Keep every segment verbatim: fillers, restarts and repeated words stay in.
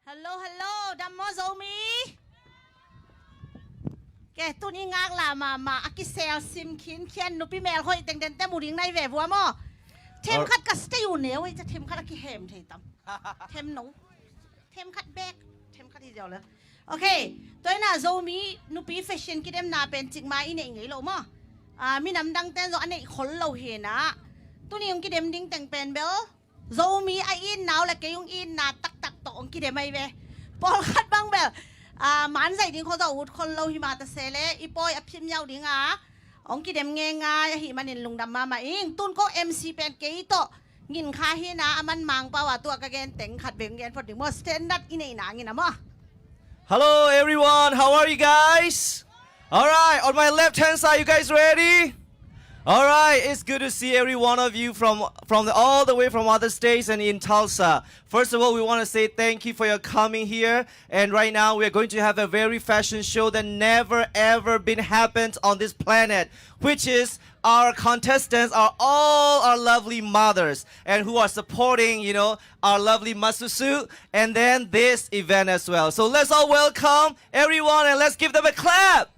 Hello, hello, dam maw Zomi? Ke, tuni ngaklah mahmah, a kisel sim khinkhian, nupi melhoih tengtengte mu ding na hi ve vua maw? Themkhat ka stay u neu ei ca, themkhat a kihem thei tam. Them no. Themkhat bek, themkhat hi ziau le. Ok, tua ina Zomi nupi fashion kidemna pen cikmah i neih ngei lo maw? Ah, minam dangten zong a neih khol lo hi na. Tuni hong kidem ding teng pen bel Zomi a itna uh le kei hong itna taktak tawh hong kidem ahi ve. Pawlkhat bang bel, ah, manzaih ding khol tawh ut khol lo hi mah ta se le, i pawi a phim yau ding a hong kidem ngeingai ahih manin lungdam mahmah ing. Tun ko M C pen kei tawh ngin kha hi na, a man Mangpau a tua ka gen teng khat vei hong gen phot ding maw, standard i neihna ngin a maw. Hello, everyone. How are you guys? All right. On my left hand side, you guys ready? All right. It's good to see every one of you from, from the, all the way from other states and in Tulsa. First of all, we want to say thank you for your coming here. And right now, we are going to have a very fashion show that never ever been happened on this planet, which is our contestants are all our lovely mothers and who are supporting, you know, our lovely Masusu and then this event as well. So let's all welcome everyone and let's give them a clap.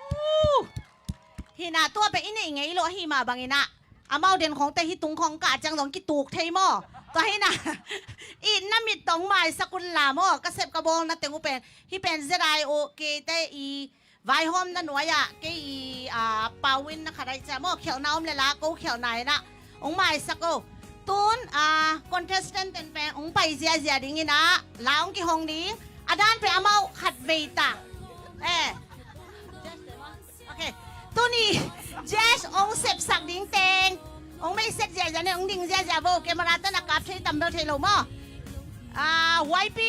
Woo! Hi na, tua pen i neih ngei lo ahih mah bangin ah, amau den khawngte hih tung khawng kah ciang zong kituk thei maw? Tua hi na, itna mit tawh hong maisak un la maw? Ka sep ka bawlna teng uh pen, hih pen Z I O K te i vaihawmna nuai-ah kei i, ah, pau in na khat aih ciah maw, khelhna om le la ko khelhna in ah hong maisak o. Tun, ah, contestant ten pen hong pai ziazia ding in ah la hong kihong ding. A dan pen amau khat vei ta. Eh. Ok. Tuni judge hong sepsak ding teng hong maisak ziazia ne, hong ding ziazia vo. Camera ten a kap thei tam bel thei lo maw? Ah, Y P.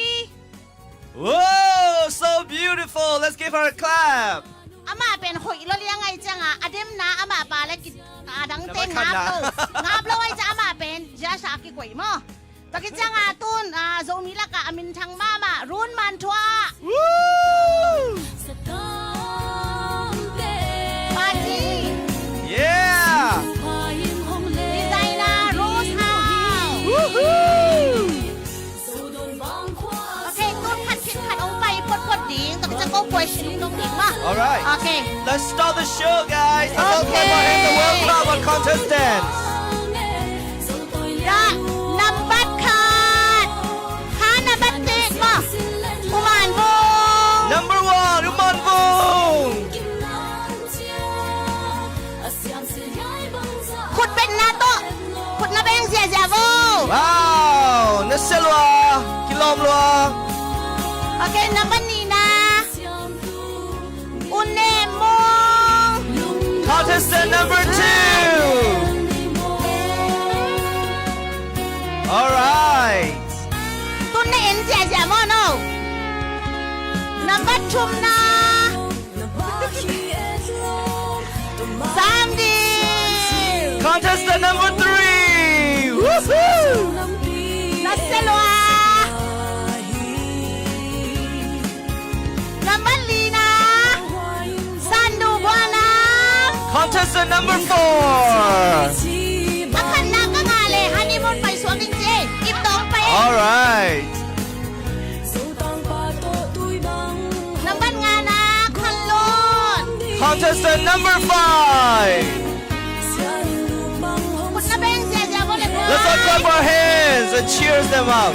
Whoa, so beautiful. Let's give her a clap. Amah pen hoih lo liang aih ciangin a demna amah pa le ki, a dangte ngap lo. Ngap lo aih ciang amah pen judge a kikoih maw? Tua khit ciangin tun, ah, Zomi lakah a minthang mahmah Run Manthua. Woo! Party. Yeah. Designer Rose Hau. Woohoo! Ok, tun khat khit khat hong pai photphot ding. Tua khit ciang ko question nong ding maw. Alright. Ok. Let's start the show, guys. Let's all clap our hands and welcome our contestants. Dah, nambat khat. Kha nambat tek maw. U Man Vung. Number one, U Man Vung. Khut betna tawh khut na beng ziazia vo. Wow, na sia lua, kilawm lua. Ok, nambat nihna U Ne Mung. Contestant number two. Alright. Tun na en ziazia maw no. Nambat thumna Sam Ding. Contestant number three. Woohoo! Na sia lua. Nambat lina Sandu Buana. Contestant number four. A khatna ka ngah leh honeymoon pai suak ding ci. Ip tawng pai. Alright. Nambat ngana Khan Lun. Contestant number five. Khut na beng ziazia vo le vo. Let's all clap our hands and cheers them up.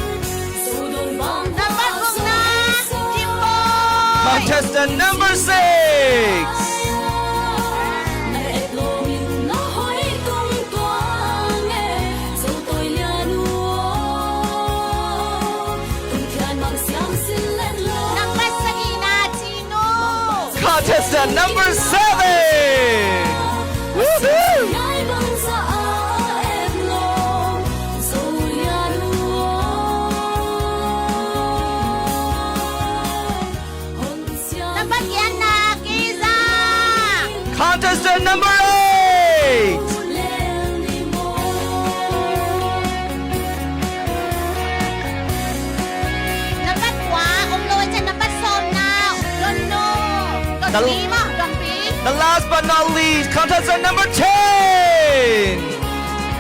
Nambat gukna Kim Boy. Contestant number six. Nambat sagihna Cinu. Contestant number seven. Woohoo! Nambat giatna Kiza. Contestant number eight. Nambat kua om lo ciang nambat sawmna Don No. Don Pi maw, Don Pi. The last but not least, contestant number ten.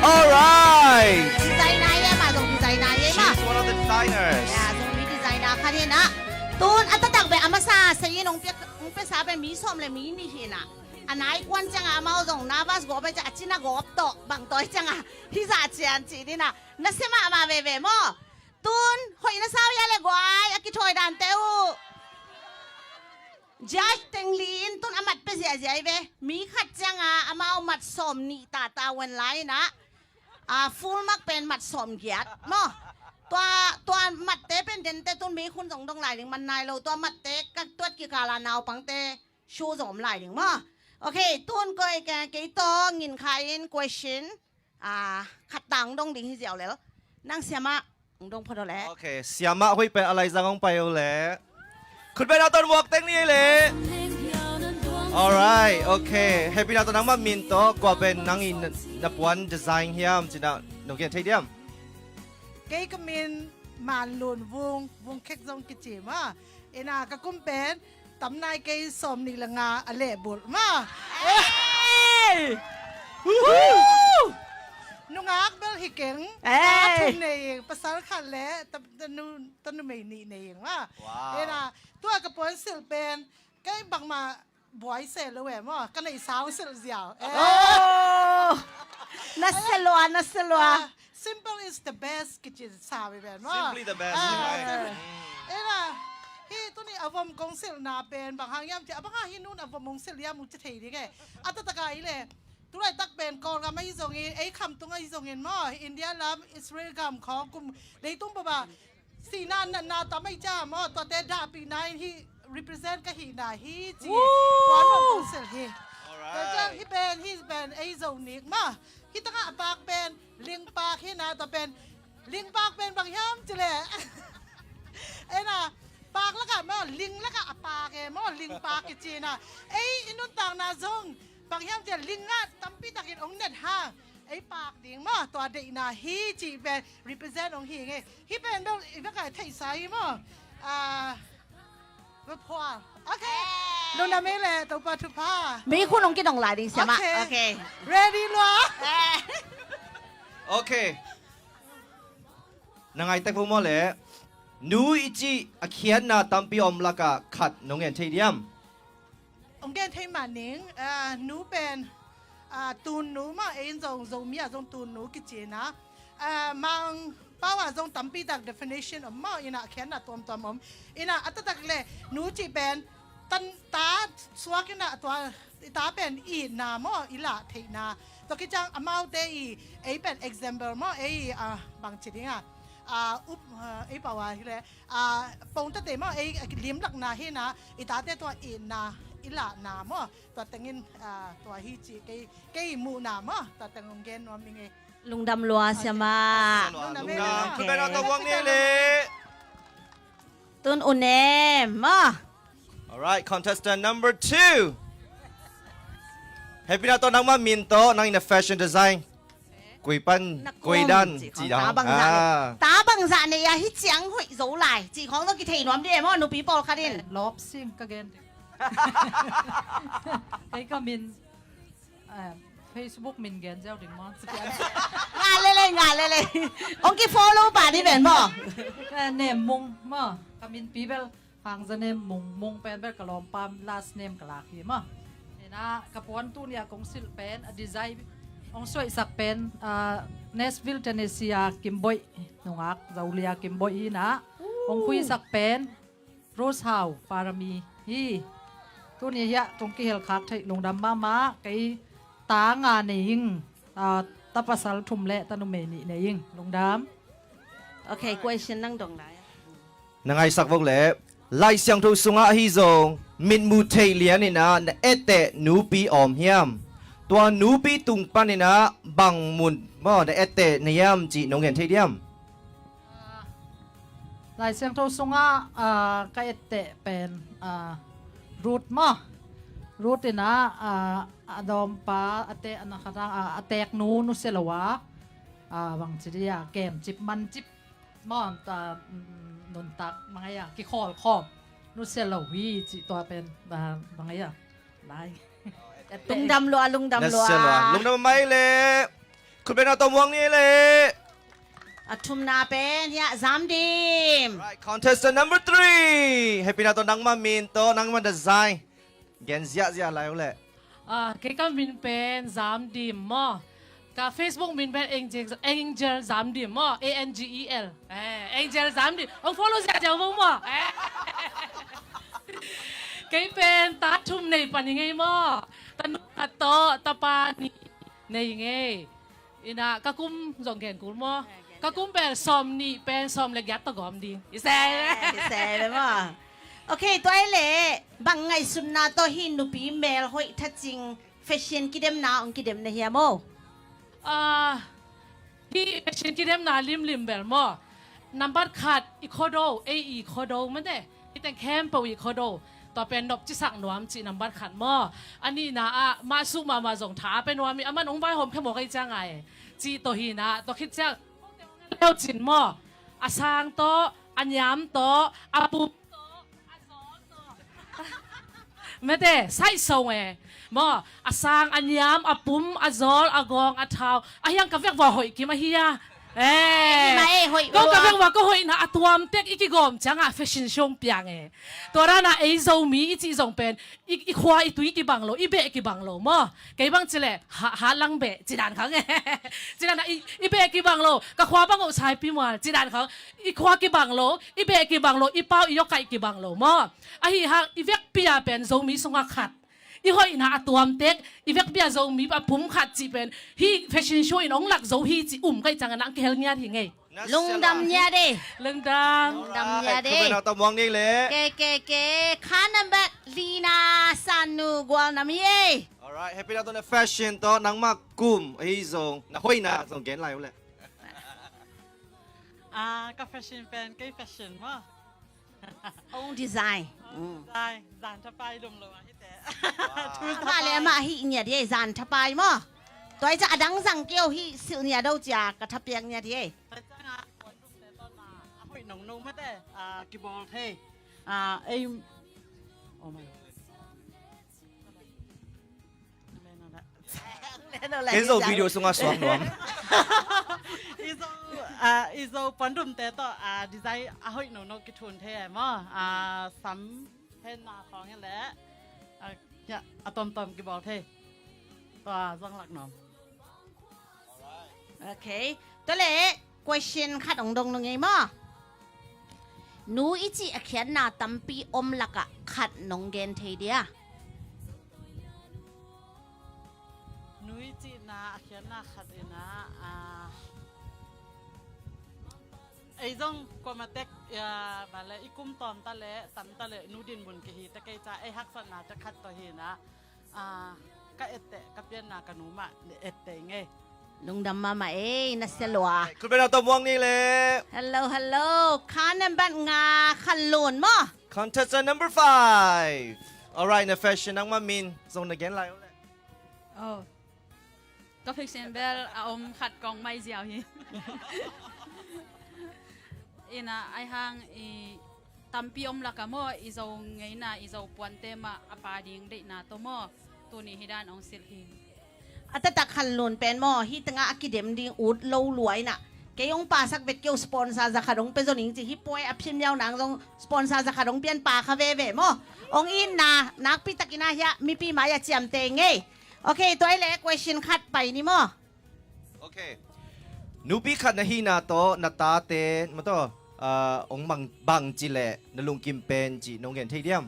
Alright. Designer ye maw, zong designer ye maw. She's one of the designers. Ya, zong mi designer. Khat hi na, tun a taktak beh a masa sa in hong pia, hong pia sa beh mi sawm le mi nih hi na. A nai kuan ciangah amau zong nervous gawp beh ciang a cina gawp tawh bang tawi ciangah hi zah cian ci ni na. Na sia mahmah veve maw? Tun hoih na sau hia le guai a kithawi dante uh. Judge teng li in tun a mat pia ziahziah hi ve. Mi khat ciangah amau mat sawm nih tata wen lai na. A, full mark pen mat sawm giat maw? Tua, tua matte pen dente tun mi khun zong dong lai ding man nai lo. Tua matte ka tuat kikala naupangte show zong om lai ding maw? Ok, tun koi ke, kei tawh ngin kha in question, a, khat tang dong ding hi ziau lel. Nang siamah hong dong phot aw leh. Ok, siamah hoih pen a laizang hong pai aw leh. Khut beng a ton muak teng ni leh. Alright, ok. Hehpihna tawh nangmah min tawh kua pen nang in na puan design hiam cih na nong gen thei diam? Kei ka min Man Lun Vung, Vung Khek zong kici maw. Ina ka kum pen tam nai kei sawm nih le nga a lehbulh maw. Hey! Woohoo! Nungak bel hi keng. Hey! Pa thum nei ing, pasal khat le ta, tanu, tanumei nih nei ing maw. Wow. Ina tua ka puan silh pen kei bangmah buai se lo e maw, ka neih sang silh ziau. Eh. Oh! Na sia lua, na sia lua. Ah, simple is the best kici sa mi pen maw. Simply the best, ah, right? Simple. Mm. Ina, hi tuni a vom kong silhna pen bang hang hiam cih a bang hang hi nun a vom kong silh hiam uh ci thei ding e. A taktak a i le. Tulaitak pen Kawlgam ahi zongin, ei khamtung ahi zongin maw, India lam, Israel gam khawng kum leitung baba sihna natna tam ahi ciang maw, tuate dahpihna in hih represent ka hihna hi ci. Woo! Puan hong kong silh hi. Alright. Tua ciang hih pen, hih pen ei Zo nik maw. Hih takah a pak pen lingpak hi na, tua pen lingpak pen bang hiam ci leh. Ei na, pak lakah maw, ling lakah a pak e maw, lingpak kici na. Ei i nuntakna zong bang hiam ci leh ling ah tampi takin hong net hang. Ei pak ding maw, tua deihna hi cih pen represent hong hi nge. Hih pen bel i vek a theihsa hi maw. Ah, va phual. Ok. Lungdam ei leh, Topa thupha. Mi khun hong kidong lai ding siamah. Ok. Ok. Ready lua? Eh. Ok. Na ngai tek vo maw leh. Nu i cih a khiatna tampi om lakah khat nong gen thei diam? Hong gen thei mah ning, ah, nu pen, ah, tun nu mah, ei in zong Zomi ah zong tun nu kici na. Ah, Mang pau ah zong tampi tak definition om maw, ina khiatna tuamtuam om. Ina a taktak le nu cih pen tan ta suak ina tua i ta pen itna maw, i lah theihna. Tua khit ciang amaute i, ei pen example maw, ei, ah, bang ci ding a, ah, up, ah, ei pau ah hi le, ah, pongtate maw, ei limlakna hi na, i tate tua itna i lahna maw, tua tengin, ah, tua hi ci kei, kei muhna maw, tua teng hong gen nuam ing ei. Lungdam lua siamah. Lungdam lua. Lungdam. Khut beng a tawh muak ni leh. Tun U Nem maw. Alright, contestant number two. Hehpihna tawh nangmah min tawh nang in a fashion design. Koi pan, koi dan ci dang. Ta bangzah nei, ta bangzah nei a hi ciang hoih zo lai ci khawng lo kithei nuam dih e maw, nupi pawlkhat in. Lawp sing ka gen ding. Kei ka min, eh, Facebook min gen ziau ding maw. Nga lele, nga lele. Hong ki-follow pa dih pen maw. Eh, Nem Mung maw. Ka min pi bel Hang Za Nem Mung, Mung pen bel ka lawmpa last name ka lak hi maw. Ina ka puan tuni a kong silh pen, a design hong suaisak pen, ah, Nashville, Tennessee a Kimboih, nungak Zolia Kimboih hi na. Hong khuisak pen Rose Hau Parami hi. Tuni hiah kong kihel khak theih lungdam mahmah, kei ta nga nei ing, ah, ta pasal thum le ta numei nih nei ing. Lungdam. Ok, question nang dong lai. Na ngaisak vo leh, Lai Siangtho sungah ahi zong mitmuh theih lian in ah na etteh nupi om hiam? Tua nupi tung pan in ah bang mun maw na etteh na hiam cih nong gen thei diam? Ah, Lai Siangtho sungah, ah, ka etteh pen, ah, Ruth maw. Ruth in ah, ah, a dawmpa a te, a na khatang, ah, a teeknu nusia lo a, ah, bang ci dih a, kemcip mancip maw, ta, mm, nuntak bang a, kikhawlkhawm nusia lo hi cih tua pen, ah, bang a, lai. Lungdam lua, lungdam lua. Nusia lua. Lungdam mai leh. Khut beng a tawh muak ni leh. A thumna pen hiah Zam Dim. Contestant number three. Happy na tawh nangmah min tawh nangmah design gen ziahziah lai uh leh. Ah, kei ka min pen Zam Dim maw. Ka Facebook min pen Angel, Angel Zam Dim maw. A N G E L. Eh, Angel Zam Dim. Hong follow ziahziah uh maw. Eh. Kei pen ta thum nei pan hi ngei maw. Tanu khat tawh tapa nih nei hi ngei. Ina, ka kum zong gen kul maw? Ka kum pen sawm nih pen sawm le giat tawh gawm ding. I se. I se le maw? Ok, tua i leh bang ngaihsutna tawh hih nupi mel hoih thacing fashion kidemna hong kidem na hiam aw? Ah, hih fashion kidemna limlim bel maw? Nambat khat i khuado, ei i khuado mate. I teng khempeuh i khuado. Tua pen nop cisak nuam cih nambat khat maw? A nihna ah mah suk mahmah zong tha a pia nuam i, aman hong vaihawm khe mawk ei ciang ai. Cih tawh hi na, tua khit ciang leu cin maw? A sang tawh, a niam tawh, a pum tawh, a zawl tawh. Mate, saih song e. Maw, a sang, a niam, a pum, a zawl, a gawng, a thau. A hiang ka vek vua hoih kim a hi a. Eh. Ei, ma ei, hoih ko ka vua. Vek vua ko hoihna a tuam tek i kigawm ciangah fashion show piang e. Tua rana ei Zomi i cih zong pen i, i khua i tui kibang lo, i beh kibang lo maw. Kei bang cileh ha, ha lang beh cidan khang e. Cidan i, i beh kibang lo, ka khua bang oh saipi mual cidan khang. I khua kibang lo, i beh kibang lo, i pau i yokaih kibang lo maw. Ahi hang i vekpi a pen Zomi sungah khat. I hoihna a tuam tek, i vekpi a Zomi a pum khat cih pen hih fashion show in hong lak zo hi cih um kaih ciangin ang kihel ngiat hi ngei. Lungdam ngiat e. Lungdam. Lungdam ngiat e. Khubenau tawh muang ni le. Ke, ke, ke. Kha nambat lina Sanu Gualnam hi e. Alright, happy na tawh na fashion tawh nangmah kum ahi zong na hoihna zong gen lai uh le. Ah, ka fashion pen kei fashion maw. Own design. Mm. Design, zan thapai lum lo ah hi te. Amah le amah hih ngiat hi, zan thapai maw. Tua hi ca a dang zang keu hih silh ngiat do cia ka thapiak ngiat hi. Tua hi ca nga kuan dum te tawh na a hoih nong no mate, ah, kibawl thei. Ah, ei, oh my. Ken zo video sungah suak nuam. I zo, ah, i zo puandumte tawh, ah, design a hoih nono kithun thei ai maw? Ah, sam henna khawng hi leh, ah, a tomtom kibawl thei. Tua zong lak nuam. Ok. Tua leh question khat hong dong nung ei maw? Nu i cih a khiatna tampi om lakah khat nong gen thei dia? Nu i cihna a khiatna khat inah, ah, ei zong kuamatek, ah, bale i kum tawm ta leh tam ta leh nu dinmun kihi ta kei ca ei haksatna ta khat tawh hinah. Ah, ka etteh, ka pianna ka nu mah etteh ngei. Lungdam mahmah ei, na sia lua. Khutbetna tawh muang ni le. Hello, hello. Kha nambat nga Khan Lun maw? Contestant number five. Alright, na fashion nangmah min zong na gen lai uh le. Oh. Ka fashion bel a om khat kong mai ziau hi. Ina ai hang i tampi om laka maw, i Zo ngeina, i Zo puante mah a pa ding deihna tawh maw, tuni hi dan ong silh hi. A taktak Khan Lun pen maw, hih tengah a kidem ding ut lo lua inah. Kei ong pasak bet keu sponsor zakhat ong pia zo ning ci, hih puai a phim yau nang zong sponsor zakhat ong pian pa kha veve maw. Ong itna nakpi tak inah hiah mipi mai a ciamte ngei. Ok, tua i le question khat pai ni maw. Ok. Nupi khat na hihna tawh na tate, ma tawh, ah, ong mang bang ci leh na lungkim pen ci nong gen thei diam?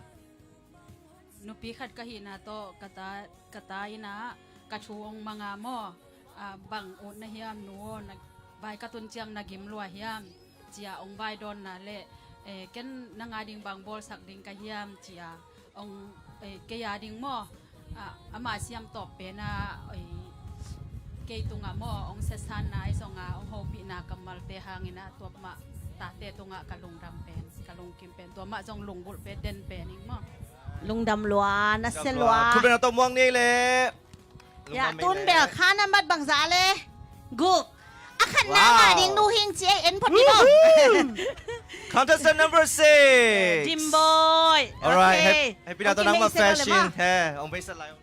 Nupi khat ka hihna tawh ka ta, ka ta inah ka thu ong manga maw, ah, bang ut na hiam nu aw, na vai ka tun ciang na gim lua hiam? Cia ong vai dawnna le, eh, ken nanga ding bang bawlsak ding ka hiam cia ong, eh, kei a ding maw, ah, ama siam tawp pena, eh, kei tunga maw ong siasanna ai zonga ong hopihna kammalte hangina tuap mah tate tunga ka lungdam pen, ka lungkim pen, tua mah zong lunggulh pe den pen ing maw. Lungdam lua, na sia lua. Khutbetna tawh muang ni le. Ya, tun bel kha nambat bangza le guk. A khatna ngah ding nu hing ci ei en phot ni maw. Contestant number six. Dimboi. Alright, ok. Hep-, happy na tawh nangmah fashion. He, ong beisat lai.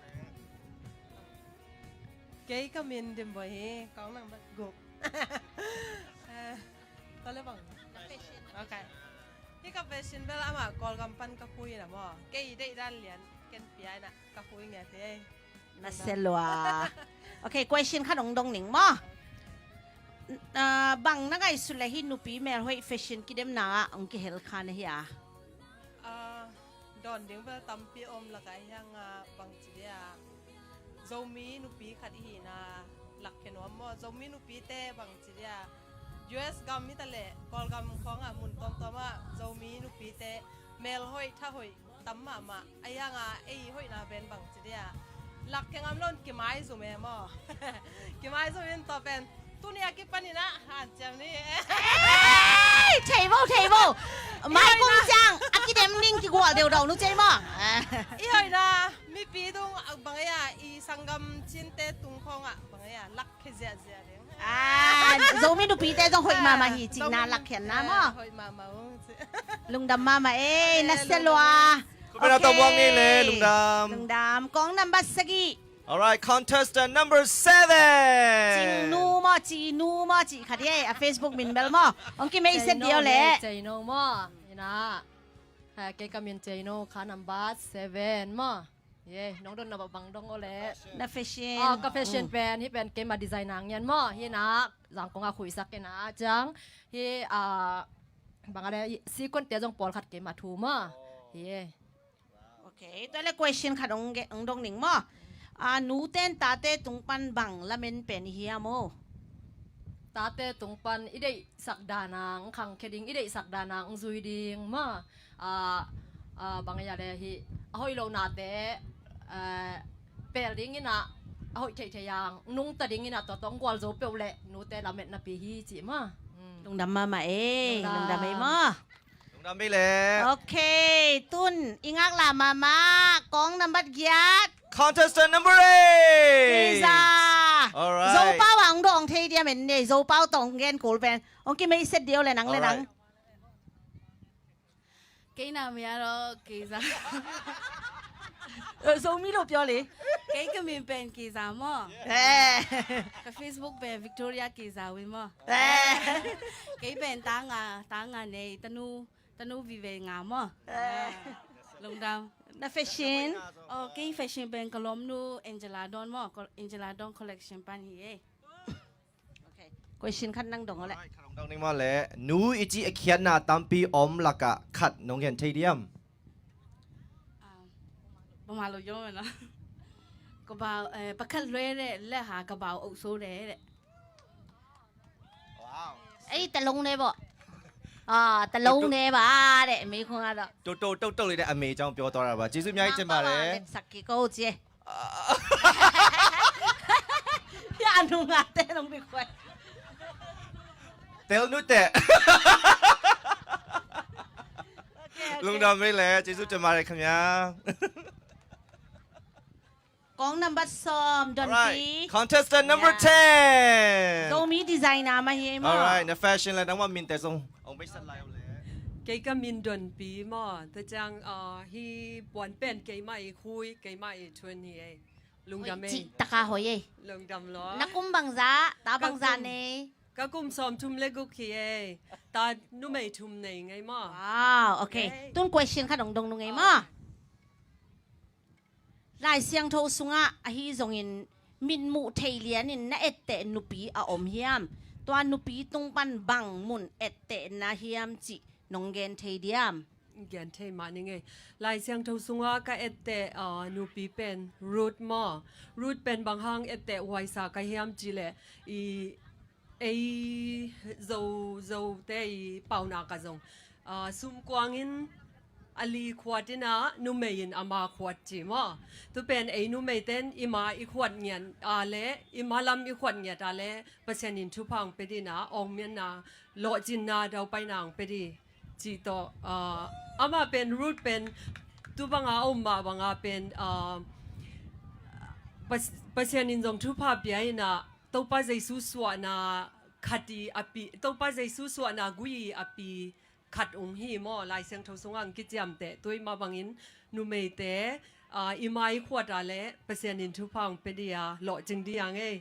Kei ka min Dimboi hi, kong nambat guk. Eh, tua le bang. Ok. Fashion bel amah Kawlgam pan ka khui na maw. Kei deih dan lian ken pia ina ka khui ngiat hi ei. Na se lua. Ok, question khat hong dong ning maw. Ah, bang na ngaihsut leh hih nupi melhoih fashion kidemna ah hong kihel kha na hi a? Ah, dawn ding bel tampi om lak ah hiang a bangci dia Zomi nupi khat i hihna lak khe nuam maw? Zomi nupite bangci dia U S gam hi ta leh Kawlgam khawngah mun tuamtuam ah Zomi nupite melhoih thahoih tam mahmah a hiang a ei hoihna pen bangci dia lak khe ngam lo in kimaizum e maw? Kimaizum in tua pen tuni a kipan ina hanciam ni. Ei, thei bo, thei bo. Mai kong ciang a kidem ning kigual deuh deuh nu cei maw? I hoihna mipi dung bang ei a i sanggam cinte tung khawngah bang ei a lak khe ziahziah ding. Ah, Zomi nupite zong hoih mahmah hi cihna lak khiatna maw? Hoih mahmah ung ci. Lungdam mahmah ei, na se lua. Khuapi na tawh muang ni le, lungdam. Lungdam. Kawng number sagih. Alright, contestant number seven. Cingnu maw, Cinu maw, cih khat hi ei, a Facebook min bel maw. Hong kimeisiat diau le. Ceino maw, ina. Ha, kei ka min Ceino, kha number seven maw. Ye, nong donna bang dong o le. Na fashion. Ah, ka fashion pen, hih pen keima designer ngian maw. Hih na, Zangkong a khuisak kei na ciang. Hih, ah, bang a le, sequence te zong pawlkhat keima thu maw. Ye. Ok, tua le question khat hong ge-, hong dong ning maw. Ah, nute in tate tung pan bang lamen pen i hiam o? Tate tung pan i deihsak dan a hong khangkhia ding, i deihsak dan a hong zui ding maw. Ah, ah, bang ei a le hih a hoih lo nate, ah, pel ding ina a hoih theihtheih a hong nungta ding ina tua tawh hong gualzo peuh le nute lametna pi hi ci maw. Hmm. Lungdam mahmah ei. Lungdam. Lungdam ei maw. Lungdam ei le. Ok, tun i ngaklah mahmah kawng number giat. Contestant number eight. Keiza. Alright. Zopau a hong dawng thei diam en nei, Zopau tawh hong gen kul pen. Hong kimeisiat diau le nang le nang. Alright. Kei na mia lo, Keiza. Eh, Zomi lo pia le. Kei ka min pen Keiza maw. Eh. Ka Facebook pen Victoria Keiza Win maw. Eh. Kei pen tanga, tanga nei, tanu, tanu vive nga maw. Eh. Lungdam. Na fashion? Oh, kei fashion pen ka lawmnu Angela Don maw, Angela Don collection pan hi ei. Ok. Question khat nang dong o le. Alright, khat hong dong ning maw le. Nu i cih a khiatna tampi om lak ah khat nong gen thei diam? Ah, bangmah lo yom na. Ka bau, eh, pakhat lue le, le ha ka bau ok so le le. Wow. Ei, talong ne bo. Ah, talong ne ba de, mei khong a do. တိုးတိုးတုတ်တုတ်လေးနဲ့ အမေအကြောင်းပြောသွားတာပါ။ ကျေးဇူးအများကြီးတင်ပါတယ်။ Sakiko cie. Ya, anu ngate nong bikoi. Tel nu te. Lungdam mei le, ကျေးဇူးတင်ပါတယ်ခင်ဗျာ။ Kawng number sawm, Don Pi. Alright, contestant number ten. Zomi designer mah hi ei maw. Alright, na fashion le nangmah min te zong hong beisat lai o le. Kei ka min Don Pi maw. Tua ciang, ah, hih puan pen keimah i khui, keimah i thuan hi ei. Lungdam ei. Cih taka hoih ei. Lungdam lo. Na kum bangzah, ta bangzah nei? Ka kum sawmthum le guk hi ei. Ta numei thum nei ngei maw. Wow, ok. Tun question khat hong dong nu ngei maw. Lai Siangtho sungah ahi zongin mitmuh thei lianin na etteh nupi a om hiam? Tua nupi tung pan bang mun etteh na hiam cih nong gen thei diam? Gen thei mah ning ei. Lai Siangtho sungah ka etteh, ah, nupi pen Ruth maw. Ruth pen bang hang etteh huaisa ka hiam cih leh i ei Zo, Zote i paunak ah zong, ah, sumkuang in a li khuat in a numei in a ma khuat ci maw. Tu pen ei numei ten i ma i khuat ngiat a le, i ma lam i khuat ngiat a le Pasian in thupha hong pia dih in a, awngmianna, lawhcinna, daupaina hong pia dih. Cih tawh, ah, amah pen Ruth pen tu banga a om mah banga pen, ah, Pas-, Pasian in zong thupha pia in a, Topa Jesu suahna khat i a pi, Topa Jesu suahna gui i a pi khat ung hi maw, Lai Siangtho sungah ang kiciamteh, tua i mah bangin numeite, ah, i ma i khuat a le Pasian in thupha hong pia dih a, lawhcing dih ang ei.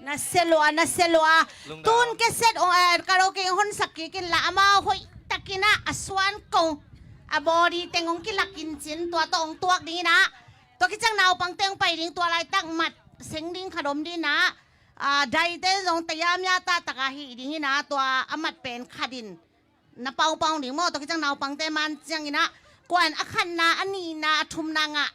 Na se lua, na se lua. Lungdam. Tun cassette ong, eh, karaoke ong honsak kik in la, amau hoih tak Kina a suan kong a body teng hong kilakin cin tua tawh hong tuak ding inah, tua kiciang naupang teng hong pai ding, tua laitak mat seng ding khat om ding inah, a, daite zong tayamya tahtaka hih ding inah, tua a mat pen khat in na paupau ding maw, tua kiciang naupangte man ciang inah, kuan a khatna, a nihna, a thumna ngah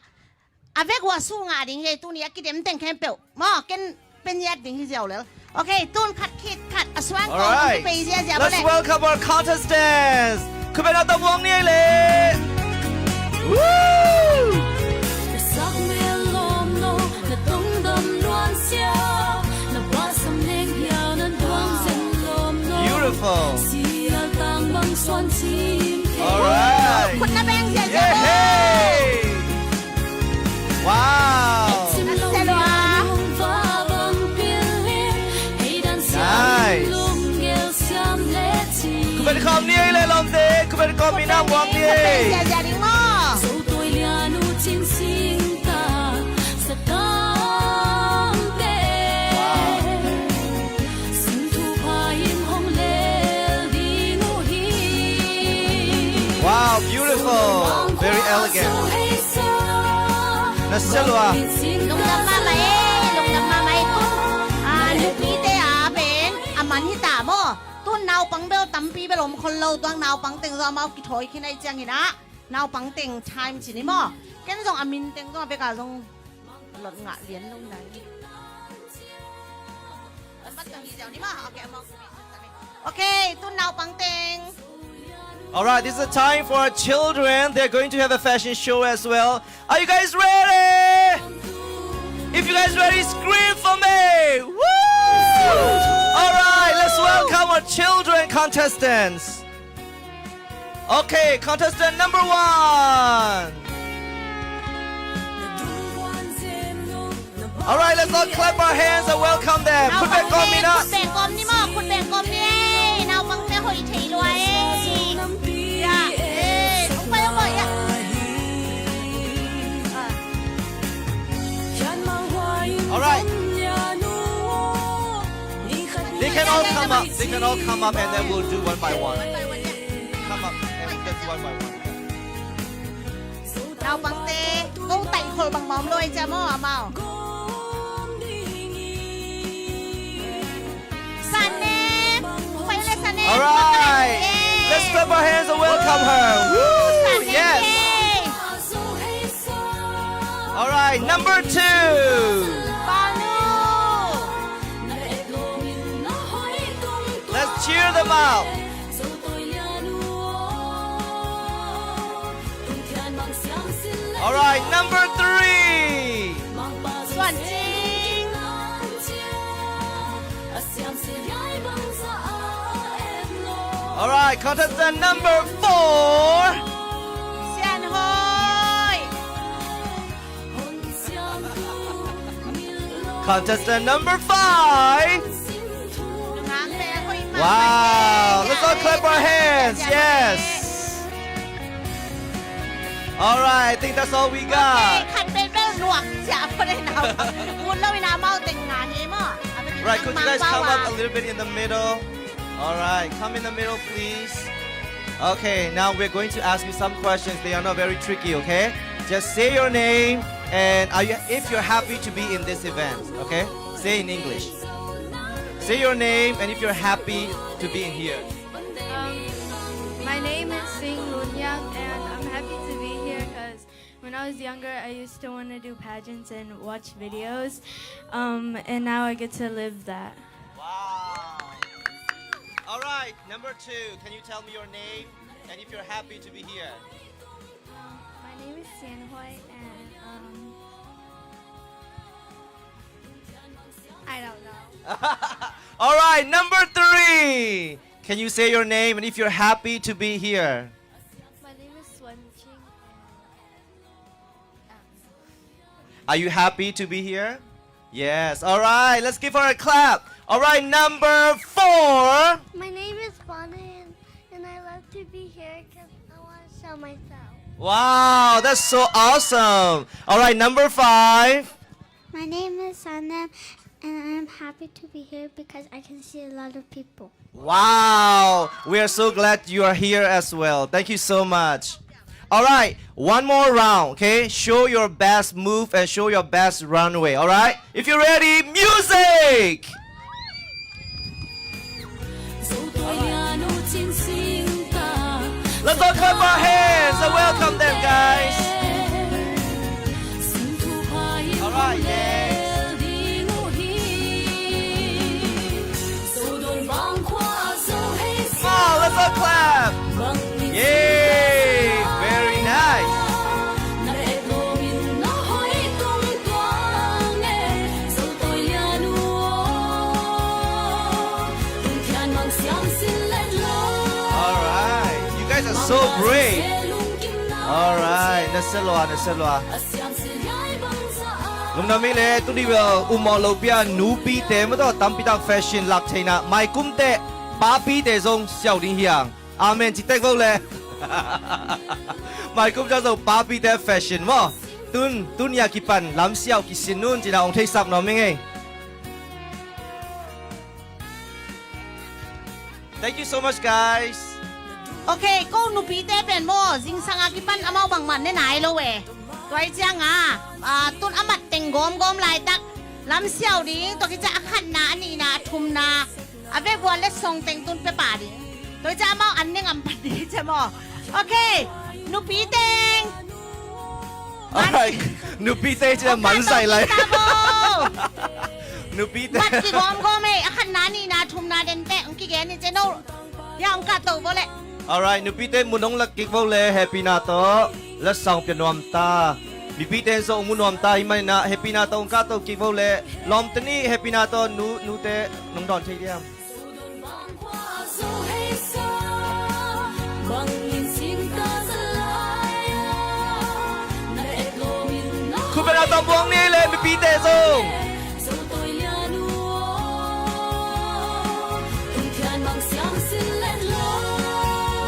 a vek uh a su ngah ding hi. Tuni a kidem teng khempeuh maw, ken peniat ding hi ziau lel. Ok, tun khat khit khat a suang kong kong kipei ziazia. Let's welcome our contestants. Khubena tamuang ni ei le. Woo! Beautiful. Alright. Khutna beng ziazia. Yeah. Wow. Nice. Khut beng khawm ni ei le lawmte, khut beng khawm ni na muang ni ei. Khut beng ziazia ding maw. Wow, beautiful. Very elegant. Na sia lua. Lungdam mahmah ei, lungdam mahmah ei. Tun, a, nupite a pen a man hi ta maw. Tun naupang bel tampi bel om khol lo, tuang naupang teng zong amau kithawi khin ahih ciangin ah, naupang teng time ci ni maw. Ken zong a min teng zong a bek a zong lot ngah lian lo nai. Okay, tun naupang teng. All right, this is the time for our children. They're going to have a fashion show as well. Are you guys ready? If you guys ready, scream for me. Woo! All right, let's welcome our children contestants. Okay, contestant number one. All right, let's all clap our hands and welcome them. Khut beng kawm ni na. Khut beng kawm ni maw, khut beng kawm ni ei. Naupangte hoih thei lua ei. Ya, eh, hong pai hong pai, ya. All right. They can all come up. They can all come up and then we'll do one by one. Come up and we'll just one by one. Naupangte, ko taih khol bang mawm lo ei cia maw, amau. Sanem, hong pai le Sanem. All right. Let's clap our hands and welcome her. Woo! Sanem, yes. All right, number two. Let's cheer them up. All right, number three. Suan Cing. All right, contestant number four. Sian Hoi. Contestant number five. Wow, let's all clap our hands. Yes. All right, I think that's all we got. Right, could you guys come up a little bit in the middle? All right, come in the middle, please. Okay, now we're going to ask you some questions. They are not very tricky, okay? Just say your name and are you, if you're happy to be in this event, okay? Say in English. Say your name and if you're happy to be in here. Um, my name is Sing Lun Yang, and I'm happy to be here 'cause when I was younger, I used to wanna do pageants and watch videos, um, and now I get to live that. Wow. All right, number two, can you tell me your name and if you're happy to be here? Um, my name is Sian Hoi, and, um, I don't know. All right, number three. Can you say your name and if you're happy to be here? My name is Swan Ching. Are you happy to be here? Yes. All right. Let's give her a clap. All right. Number four. My name is Bonin, and I love to be here 'cause I want to show myself. Wow, that's so awesome. All right. Number five. My name is Sanem, And I'm happy to be here because I can see a lot of people. Wow! We are so glad you are here as well. Thank you so much. All right, one more round, okay? Show your best move and show your best runway, all right? If you're ready, music! Let's all clap our hands and welcome them, guys. All right, next. Wow, let's all clap. Yay, very nice. All right, you guys are so brave. All right, na sia lua, na sia lua. Lungdam hi le, tuni bel umawh lo pia nupite maw tawh tampi tak fashion lak theihna, maikum teh papite zong siau ding hi hang. Amen ci tek vo le. Maikum ciang zong papite fashion maw. Tun, tuni a kipan lam siau kisin un cina hong theisak nuam ing ei. Thank you so much, guys. Okay, ko nupite pen maw, zingsang a kipan amau bangmah ne nai lo e. Tua hi ciang a, ah, tun a mat teng gawmgawm laitak lam siau ding, tua hi ciang a khatna, a nihna, a thumna, a vekvua letsong teng tun pia pah ding. Tua hi ciang amau an ne ngam pan ding hi ciang maw. Okay, nupi teng. Alright, nupi teng ci-in a man zaih lai. Nupi teng. Mat kigawmgawm e, a khatna, a nihna, a thumna den teh hong kigen ni ci-in no. Ya, hong kahto vo leh. Alright, nupi teng mun hong la kik vo leh, hehpihna tawh letsong pia nuam ta. Nupi teng zong hong mu nuam ta, hih manin ah hehpihna tawh hong kahto kik vo leh. Lawmte nih hehpihna tawh nu, nute nong dawn thei diam? Khutbetna tawh buang ni le mipite zong.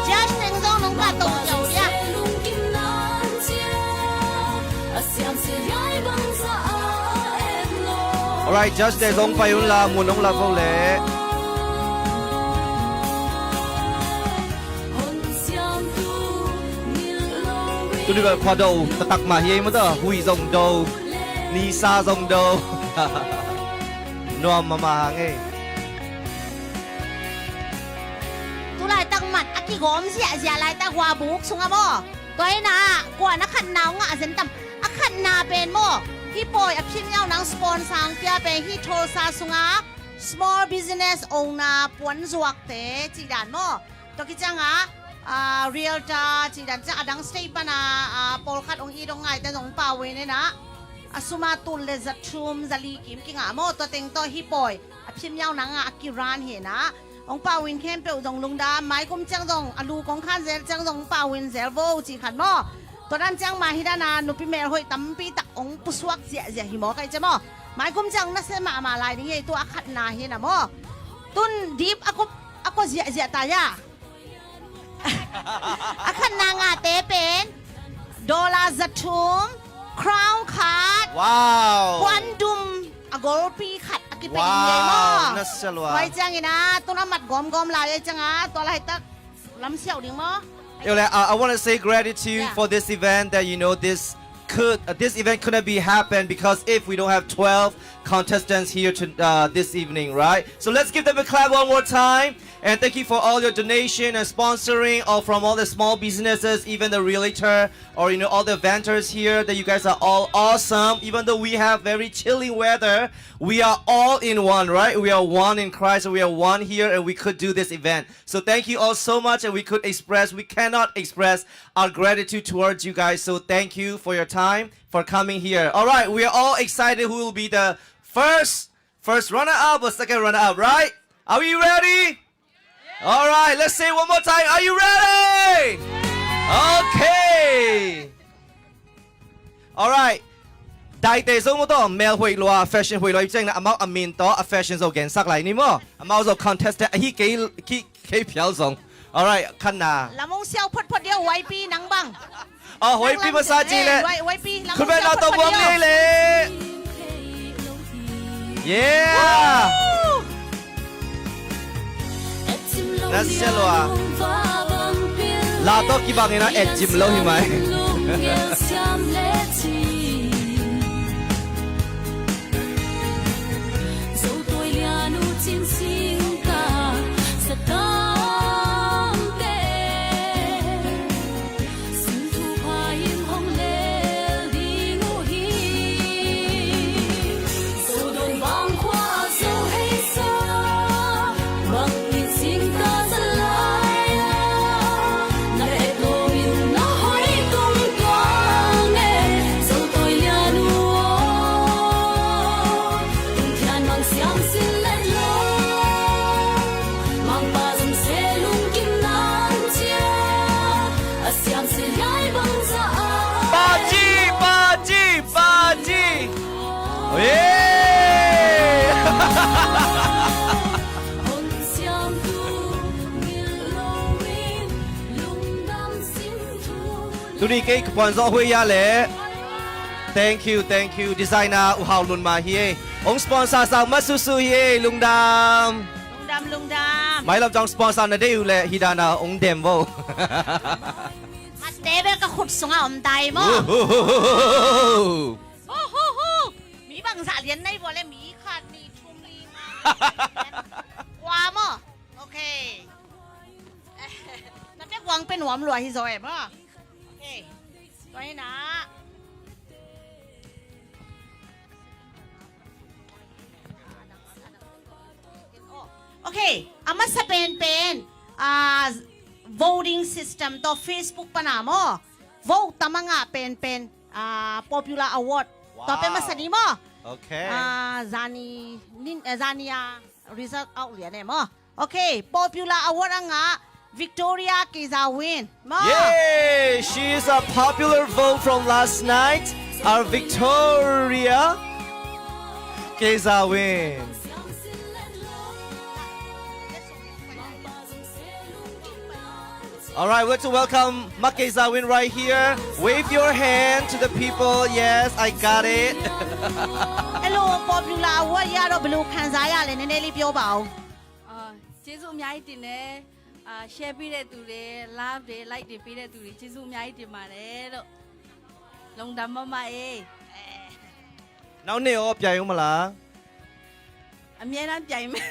Judge teng zong nong kahto ziau dia. Alright, judge te zong pai un la, mun hong la vo leh. Tuni bel khua do taktak mah hi ei maw tawh, huih zong do, nisa zong do. Nuam mahmah hang ei. Tu laitak mat a kigawm ziahziah laitak hua buk sungah maw. Tua hi-in ah, kuan a khatna hong ngah zen tam. A khatna pen maw, hih pawi a phim yau nang sponsor hong pia pen hih Tulsa sungah small business owner, puanzuakte cih dan maw. Tua khit ciangah, ah, realtor cih dan ciang a dang state pan ah, ah, pawlkhat hong it hong ngaite zong hong pau in ah, a sum a tul le za thum za li kim kingah maw, tua teng tawh hih pawi a phim yau nang ah a kiran hi-in ah. Hong pau in khempeuh zong lungdam, maikum ciang zong a lu kong khan zel ciang zong hong pau in zel vo ci khat maw. Tua dan ciang mah hi dan a nupi melhoih tampi tak hong pusuak ziahziah hi maw, ka hih ciang maw. Maikum ciang nasia mahmah lai ding hi ei, tu a khatna hi-in ah maw. Tun dip a kua, a kua ziahziah ta ya. A khatna ngahte pen dollar za thum, crown khat, wow, puandum a golpi khat a kipia ding hi ei maw. Wow, nasia lua. Tua hi ciangin ah, tun a mat gawmgawm lai hi ciang ah, tua laitak lam siau ding maw. Yo, like, uh, I want to say gratitude, yeah, for this event, that, you know, this could, uh, this event couldn't be happened because if we don't have twelve contestants here to, uh, this evening, right? So let's give them a clap one more time. And thank you for all your donation and sponsoring, all from all the small businesses, even the realtor, or, you know, all the vendors here, that you guys are all awesome. Even though we have very chilly weather, we are all in one, right? We are one in Christ, and we are one here, and we could do this event. So thank you all so much, and we could express, we cannot express our gratitude towards you guys. So thank you for your time, for coming here. All right, we are all excited who will be the first, first runner-up or second runner-up, right? Are we ready? All right, let's say it one more time. Are you ready? Okay. All right. Daite zong maw tawh, mel hoih lua, fashion hoih lua, i ciangin ah amau a min tawh a fashion zong gensak lai ni maw. Amau zong contestant ahi kei, kei, kei phial zong. All right, khatna. Lam hong siau photphot dia, Y P nang bang. Oh, Y P masa ci le. Y P, lam hong siau photphot dia. Khutbetna tawh buang ni le. Yeah! Woo! Na sia lua. La tawh kibang in a et cim lo hi mai. Paci, paci, paci. Tuni kei ka puan zawh huai ya le. Thank you, thank you. Designer U Hau Lun mah hi e. Ong sponsor sang masusu hi e. Lungdam. Lungdam, lungdam. Mailam tawng sponsor na deih uh le hi dana ong dem vo. Mate bel ka khut sungah om tai maw? Uhuhuhu. Uhuhu. Mi bangzah lian nai vua le mi khat ni thum li nga. Kua maw? Okay. Na pek wang pen nuam lua hi zaw e maw? Okay. Tua hi na. Okay, a masa penpen, ah, voting system tawh Facebook pana maw? Vote tam a ngah penpen, ah, popular award. Tua pen masa ni maw? Okay. Ah, zani, nin, eh, zani a result out lian e maw? Okay, popular award a ngah Victoria Keza Win maw? Yay! She is a popular vote from last night. Our Victoria Keza Win. All right, we'd like to welcome Ma Keza Win right here. Wave your hand to the people. Yes, I got it. Hello, popular award ရတော့ ဘယ်လိုခံစားရလဲ နည်းနည်းလေးပြောပါဦး။ အာ၊ ကျေးဇူးအများကြီးတင်တယ်။ အာ၊ share ပေးတဲ့သူတွေ၊ love တွေ၊ like တွေပေးတဲ့သူတွေ၊ ကျေးဇူးအများကြီးတင်ပါတယ်လို့။ လုံတာမမအေး။ နောက်နှစ်ရော ပြိုင်ဦးမလား။ အမြဲတမ်းပြိုင်မယ်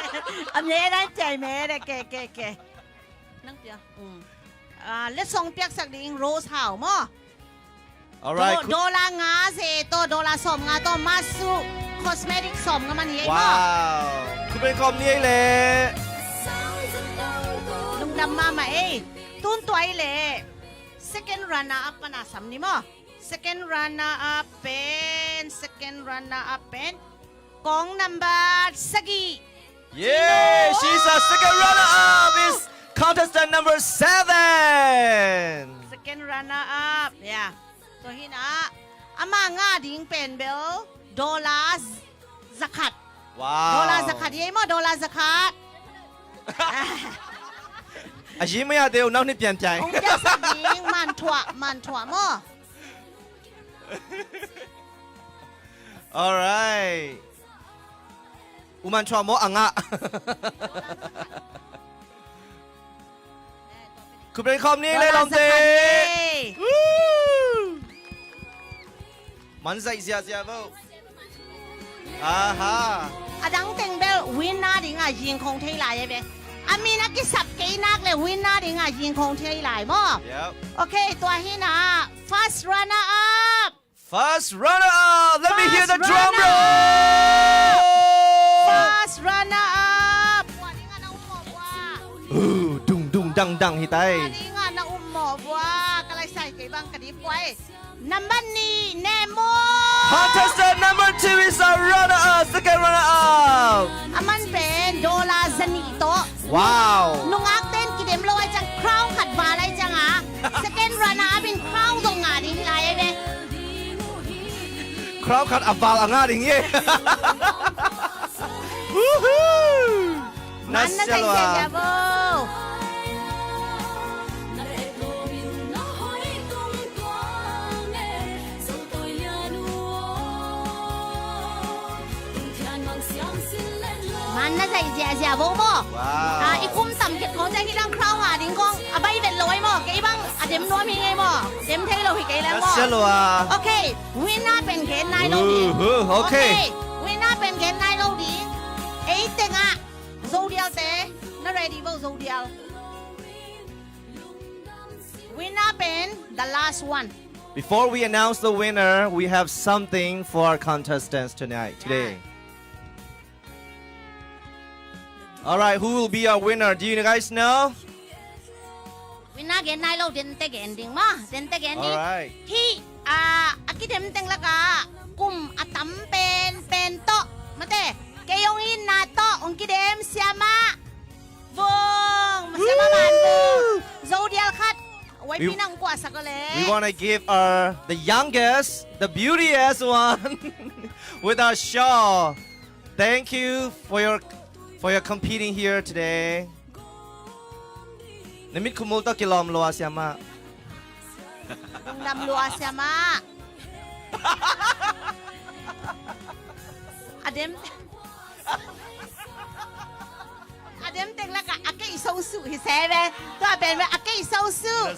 ။ အမြဲတမ်းပြိုင်မယ်တဲ့။ ကဲ၊ ကဲ၊ ကဲ။ နောက်ပြော။ อืม။ အာ၊ လက်ဆောင်ပြဆက်ဒင်း Rose House မ။ All right. Dollar ငါးဆယ် တော့ dollar စောင့်ငါတော့ မဆု cosmetic စောင့်ငါမနီး wow. Kuben kom ni le. Lungdam mama eh. Tun tuai le. Second runner up pana sam ni maw. Second runner up pen, second runner up pen. Kong number sagih. Yay! She's a second runner up. Is contestant number seven. Second runner up. Yeah. Tua hi na. Ama ngah ding pen bel dollar zakhat. Wow. Dollar zakhat. Yei maw, dollar zakhat. A zi maya deu nau ni pian pian. Ong pian sa ding, man thuah, man thuah maw. All right. U Man Chua maw a ngah. Kuben kom ni le lawmte. Woo! Man zaih ziahziah vo. Aha. A dang teng bel winner ding a zing khong thei lai e ve. A min a kisap kei nak le winner ding a zing khong thei lai maw. Yep. Okay, tua hi na. First runner up. First runner up. Let me hear the drum roll. First runner up. First runner up. Bua ding a na um mawh bua. Uh, dung dung dang dang hi tai. Bua ding a na um mawh bua. Ka lai sai kei bang ka di puai. Number nih, Nemo. Contestant number two is a runner up, second runner up. A man pen dollar zanih tawh. Wow. Nungak ten kidem lo ai ciang crown khat val ai ciang a. Second runner up in crown zong ngah ding hi lai e ve. Crown khat a val a ngah ding hi. Woohoo! Na sia lua. Na zaih ziahziah vo maw? Wow. Ah, i kum tam khit khawng ciang hih dang crown ngah ding khawng a bai vet lo ei maw? Kei bang a dem nuam hi ngei maw? Dem thei lo hi kei leng maw? Ka sia lo a. Okay, winner pen gen nai lo ding. Uhu, okay. Okay, winner pen gen nai lo ding. Ei tengah Zodial te, na ready vo Zodial? Winner pen the last one. Before we announce the winner, we have something for our contestants tonight, today. All right, who will be our winner? Do you guys know? Winner gen nai lo, dente gen ding maw, dente gen ding. All right. Hih, ah, a kidem teng lakah kum a tam pen, pen tawh, mate, kei hong itna tawh hong kidem siamah Vung, masiamah Van Vung. Zodial khat. Wai pi nang kuahsak le. We wanna give our, the youngest, the beautiest one with our shawl. Thank you for your, for your competing here today. Na mit khumul tawh kilawm lua siamah. Lungdam lua siamah. A dem. A dem teng lakah a keih so suh hi se ve. Tua pen ve a keih so suh.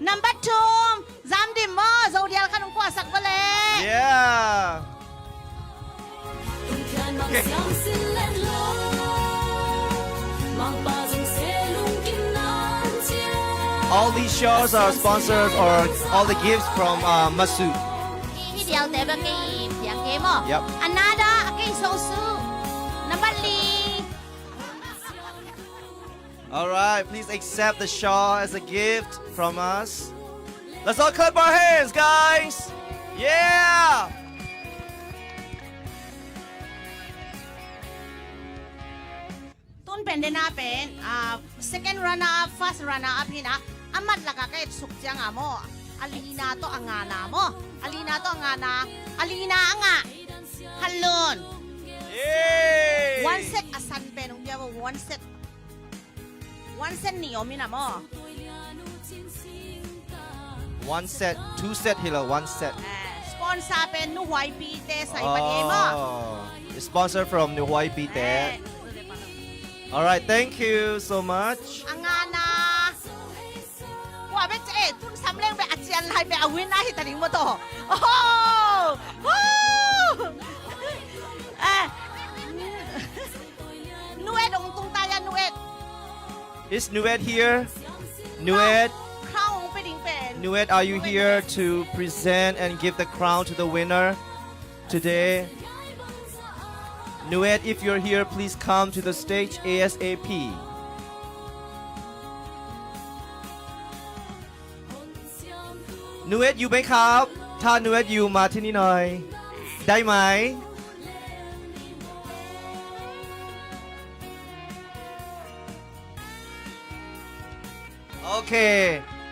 Number two, Zam Dim maw, Zodial khat hong kuahsak vale. Yeah. Okay. All these shows are sponsored or all the gifts from, uh, Masu. Hi, hi, dial te ba kei piak kei maw? Yep. Another, a kei so su. Number li. All right, please accept the shawl as a gift from us. Let's all clap our hands, guys. Yeah. Tun pen dena pen, ah, second runner up, first runner up hi na, a mat laka ka et suk cianga maw, a lina tawh a ngana maw, a lina tawh a ngana, a lina a ngah, Khanlun. Yay! One set a san pen hong pia maw, one set. One set nih om hi na maw. One set, two set hi lo, one set. Eh, sponsor pen Nu Huai Pi te sai pan hi maw. Oh, sponsor from Nu Huai Pi te. Eh. All right, thank you so much. A ngana. Kua bet eh, tun sam leng bet a cian lai bet a win a hi ta ding maw to. Oh! Woo! Eh. Nu Et hong tung ta ya, Nu Et. Is Nu Et here? Nu Et? Crown hong pe ding pen. Nu Et, are you here to present and give the crown to the winner today? Nu Et, if you're here, please come to the stage ASAP. นูเอสอยู่ไหมครับ ถ้า นูเอสอยู่ มาที่นี่หน่อย ได้ไหม โอเค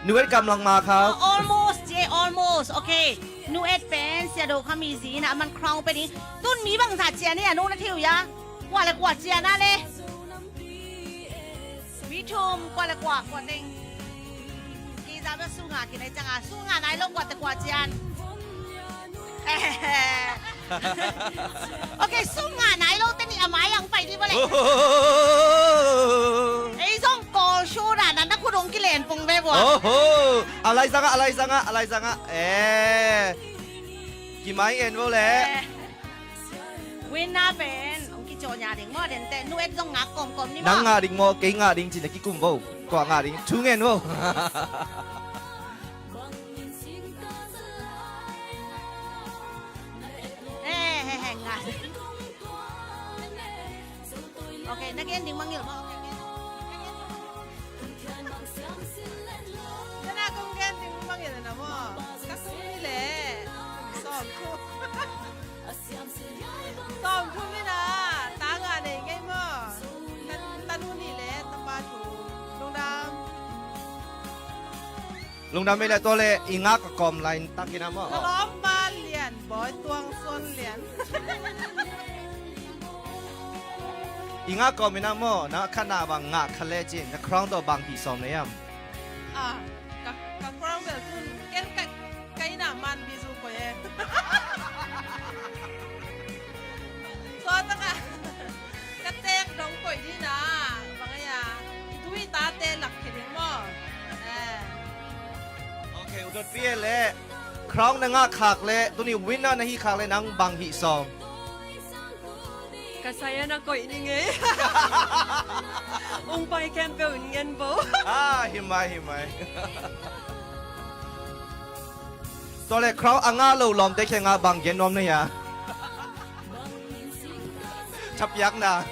นูเอสกำลังมาครับ Almost, yeah, almost. Okay. นูเอส pen sia do kha mi zi na, a man crown pe ding. Tun mi bangzah cian hi a, nu na thei uh ya. Kua le kua cian a le. Mi thum, kua le kua, kua teng. Kei zah bek sum ngah kei nai ciang a, sum ngah nai lo kua teng kua cian. Ok, sum ngah nai lo teng nih a mai ang pai dih bawleh. Ei zong Kawl sum na, na khut hong kilen pong ve bua. A lai zang ah, a lai zang ah, a lai zang ah. Eh. Kimai ngen bawleh. Winner pen hong kicaw nia ding maw, dente. Nu et zong ngak kawmkawm ni maw. Nang ngah ding maw, kei ngah ding ci-in a kikum bo. Tua ngah ding thu ngen bo. He he he, ngah. Ok, na gen ding mangngilh maw. Ok, ok. Nana kong gen ding mangngilh na maw. Ka sum hi leh sawm thu. Sawm thu mi na, ta ngah nei ngei maw. Ta, ta nu nih leh ta pa thu. Lungdam. Lungdam ei leh tua leh i ngak a kawm lai tak hi na maw. Ka lawmpa Lian Bawi Tuang Suan Lian. I ngak kawm hi na maw, na khatna bang ngah kha le cin, na crown tawh bang hih sawm na hiam. Ah, ka, ka crown bel tun, ken ka, ka inn ah man bi zu koih e. Tua tak ah, ka tek Dotpi e le, crown na ngah khak le, tuni winner na hi khak le, nang bang hih sawm? Ka saya na koih ni ngei. Ung pai khempeuh in ngen bo. Ah, hi mai, hi mai. Tua le crown a ngah lo lawmte kiangah bang gen nuam na hia? Thapiakna.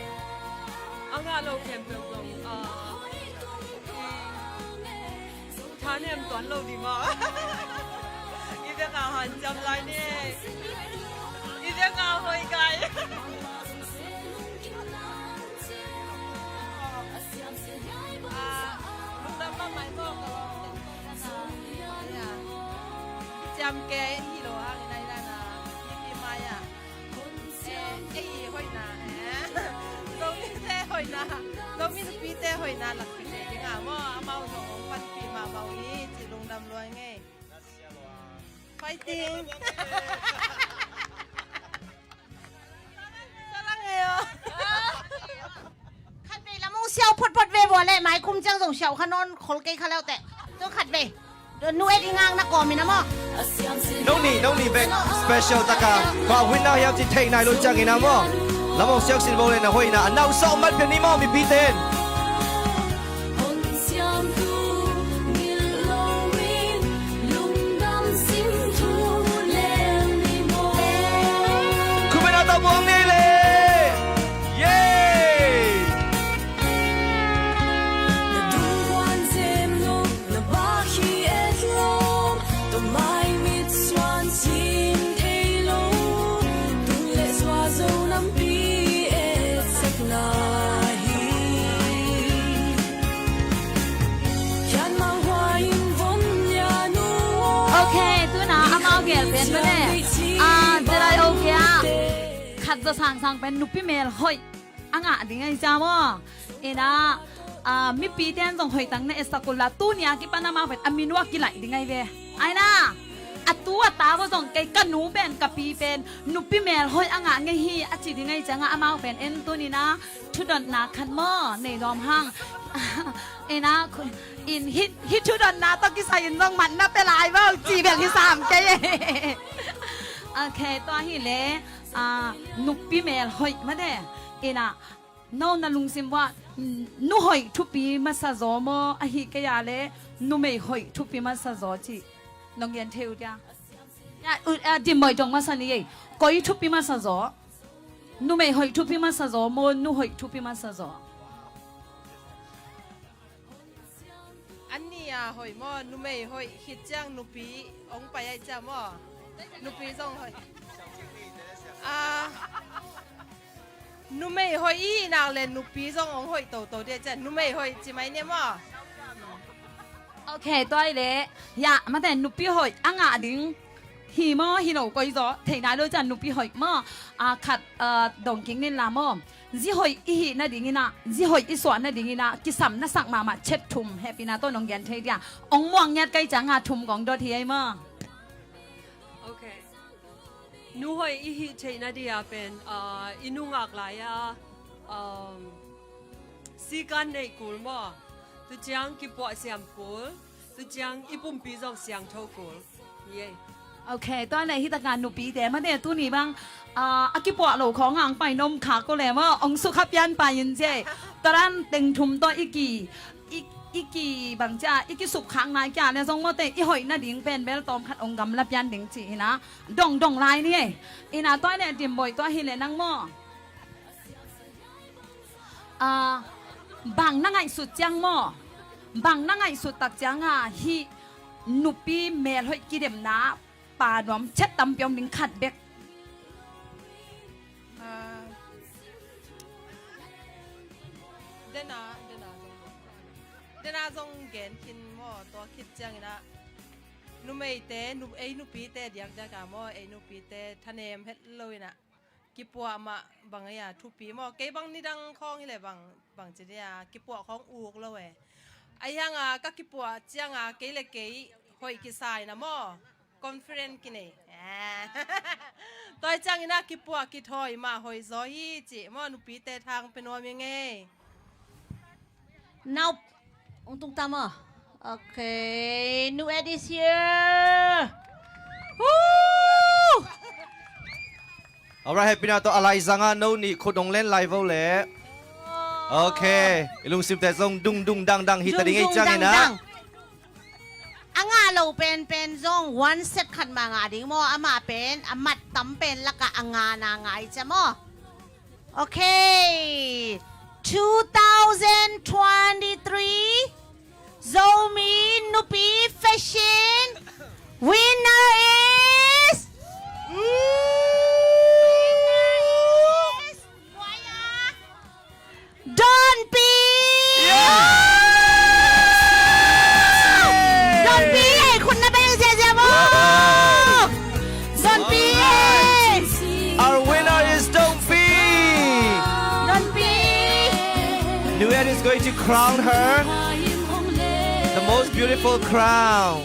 A ngah lo khempeuh zong, ah, thanem tuan lo ding maw? I vek a hanciam lai ni. I vek a hoi gai. Ah, lungdam mahmah maw, ka lawm. Ciam kei hi lo hang i nai dan a, i pi mai a. Eh, ei hoihna, eh. Zomite hoihna, Zomi nupite hoihna lakpite ding a maw, amau zong hong panpih mahmah uh hi, ci lungdam lua ing ei. Fighting. Salang e aw. Khatvei lam ong siau photphot ve vua leh, mai khum ciang zong siau kha nawn khol kei kha leuteh. Tu khatvei. Nu et i ngak na kawm in a maw. Nong nih, nong nih bek special taka kua winner hiam ci theih nai lo ciangin a maw. Lam ong siau sin bo le na hoihna a nau sawh mat pian ni maw mipite in. Khum in a tawh buang ni le. Yay! Na dungkuan sem lo, na bak hi et lo, tua mai mit suan cin thei lo, tung le sua zo nampi et sekna hi. Khian mah hua in von ya nu. Ok, tuna amau gel pen mane. Ah, Jedi ok a. Khat zaw sangsang pen nupi mel hoih a ngah ding ahi cia maw? Inah, ah, mipite an zong hoih tang na etsak uh la, tuni a kipan amau pen a min uh a kilaih ding ahi ve. Aina, a tu a ta va zong kei ka nu pen, ka pi pen nupi mel hoih a ngah ngei hi a ci ding ahi ciangah amau pen en tuninah thudotna khat maw nei dawm hang. Inah, in hih, hih thudotna tawh kisai in zong matna pia lai vo ci bel hi sam kei. Ok, tua hi le, ah, nupi mel hoih mate. Inah, no na lungsim uah, nu hoih thupi masa zaw maw, ahi kei a le numei hoih thupi masa zaw cih nong gen thei uh dia? Ya, u, ah, Dimboi dong masa ni ei. Koi thupi masa zaw? Numei hoih thupi masa zaw maw, nu hoih thupi masa zaw? Anni a hoih maw, numei hoih khit ciang nupi ong pai ai cia maw? Nupi zong hoih. Ah, numei hoih i hih nak le nupi zong ong hoih toto dia cia, numei hoih ci mai nia maw? Ok, tua i le, ya, mate nupi hoih a ngah ding. Hi maw, hi lo koi zaw, thei nai lo cian nupi hoih maw? Ah, khat, ah, dong kik nin la maw? Zi hoih i hih nadingin ah, zi hoih i suah nadingin ah, kisam na sak mahmah chet thum, hehpihna tawh nong gen thei dia. Ong muang ngiat kai cianga thum kong dot hi ei maw? Ok. Nu hoih i hih theih nadia pen, ah, i nungak lai-a, um, sikan neih kul maw? Tu ciang kipuah siam kul, tu ciang i pumpi zong siangtho kul. Yei. Ok, tua le hi taka nupite mate tuni bang, ah, a kipuah lo khawng ang pai nom khak ko le maw, ong sukha pian pai in cie. Tua dan teng thum tawh i ki, i, i ki bang cia, i kisuk khak nai kia le zong mawte i hoih nading pen bel tawm khat ong gamla pian ding ci ina. Dong dong lai ni ei. Ina tua le Dimboi tua hi le nang maw. Ah, bang na ngaihsut ciang maw? Bang na ngaihsut tak cianga hih nupi melhoih kidemna pa nuam chet tampi om ding khat bek. Ah, dena, dena zong, dena zong gen khin maw, tua khit ciangin ah numeite, nu, ei nupite diakdiak a maw, ei nupite thanem het lo in ah kipuah mah bang ei a thupi maw? Kei bang nidang khawng hi le bang, bang ci dia, kipuah khawng uk lo e. Ahi hanga ka kipuah cianga kei le kei hoih kisa in ah maw, conference kinei. Tua ciangin ah kipuah kithawi mah hoih zaw hi cih maw, nupite thang pe nuam ing ei. Nau, ung tung ta maw? Ok, Nu Ed is here. Alright, hehpihna tawh a laizangah no nih khut hong len lai vo leh. Ok. I lungsimte zong dung dung dang dang hi ta ding ei, ciangin ah. A ngah lo penpen zong one set khat mah ngah ding maw? Amah pen a mat tam pen lakah a ngana ngai cia maw? Ok. Two thousand twenty-three Zomi Nupi Fashion winner is Donpi! Donpi, ei khut na beng ziazia maw? Donpi, ei! Our winner is Donpi! Donpi! Nuet is going to crown her the most beautiful crown.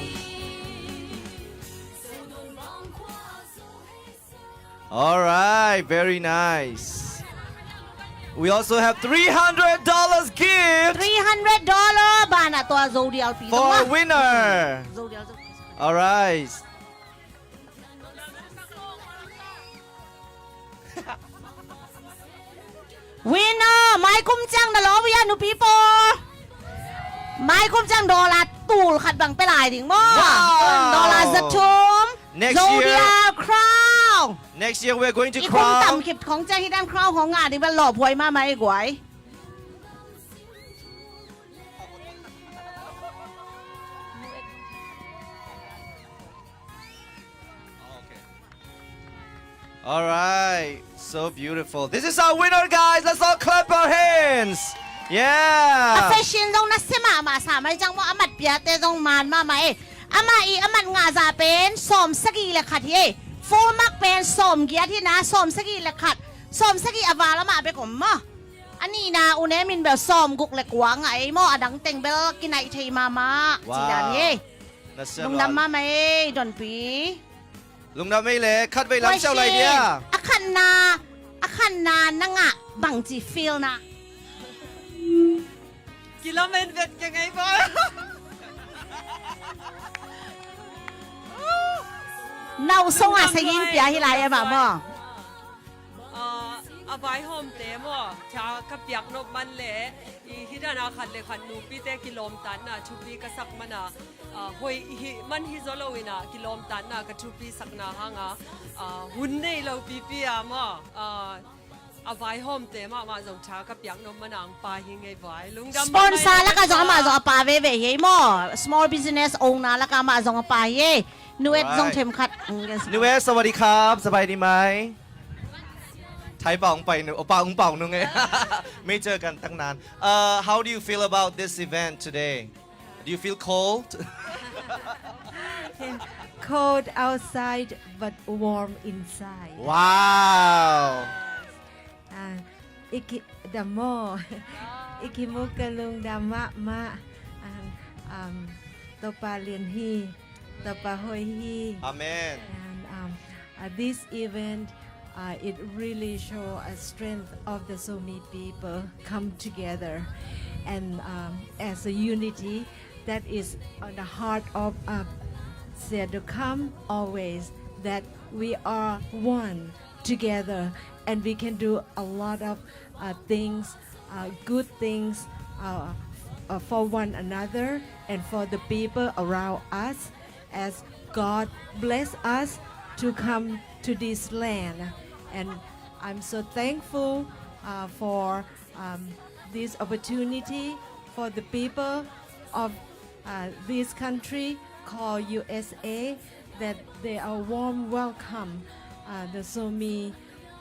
Alright, very nice. We also have three hundred dollars gift. Three hundred dollar banah tua Zodial pi for a winner. Zodial, Zodial. Alright. Winner, maikum ciang na lawm uh a, nupi pawl. Maikum ciang dollar tul khat bang pia lai ding maw? Wow. Dollar za thum. Next year, Zodial crown. Next year we're going to crown. I kum tam khit khong ciang hih dan crown khong ngah ding bel lawphuai mahmah ei guai. Alright, so beautiful. This is our winner, guys. Let's all clap our hands. Yeah. A fashion zong nasia mahmah sa mai ciang maw, a mat piate zong man mahmah ei. Amah i a mat ngah zah pen sawm sagih le khat hi ei. Full mark pen sawm giat hi na, sawm sagih le khat. Sawm sagih a val amah bek om maw. A nihna U Nem in bel sawm guk le kua ngah ei maw, a dang teng bel kinaih thei mahmah. Wow. Ci dan hi ei. Lungdam mahmah ei, Donpi. Lungdam ei le, khat vei lam siau lai dia. A khatna, a khatna na ngah bangci feel na? Kilamen vet keng ei boi. Nau song a sa yin pia hi lai e mah maw. Ah, a vaihawmte maw, tha ka piak nop man le, i hih dana khat le khat nupite kilawmtatna thupi ka sak mana, ah, hoih hih man hi zaw lo ina kilawmtatna ka thupi sakna hanga, ah, hun nei lo pipi a maw, ah, a vaihawmte mahmah zong tha ka piak nop mana ang pa hi ngei vai. Lungdam. Sponsor laka zong amah zong a pa veve hi ei maw. Small business owner laka amah zong a pa hi ei. Nuet zong themkhat. Nuet, สวัสดีครับ สบายดีไหม? Thai เปล่า เปล่า เปล่า เปล่า ไม่เจอกันตั้งนาน. Uh, how do you feel about this event today? Do you feel cold? Cold outside but warm inside. Wow. Ah, iki damo. Iki mukalung dama ma. And, um, Topa lian hi. Topa hoih hi. Amen. And, um, uh, this event, uh, it really show a strength of the Zomi people come together and, um, as a unity that is on the heart of, uh, Siadukam always, that we are one together and we can do a lot of, uh, things, uh, good things, uh, uh, for one another and for the people around us as God bless us to come to this land. And I'm so thankful, uh, for, um, this opportunity for the people of, uh, this country called U S A, that they are warm welcome, uh, the Zomi,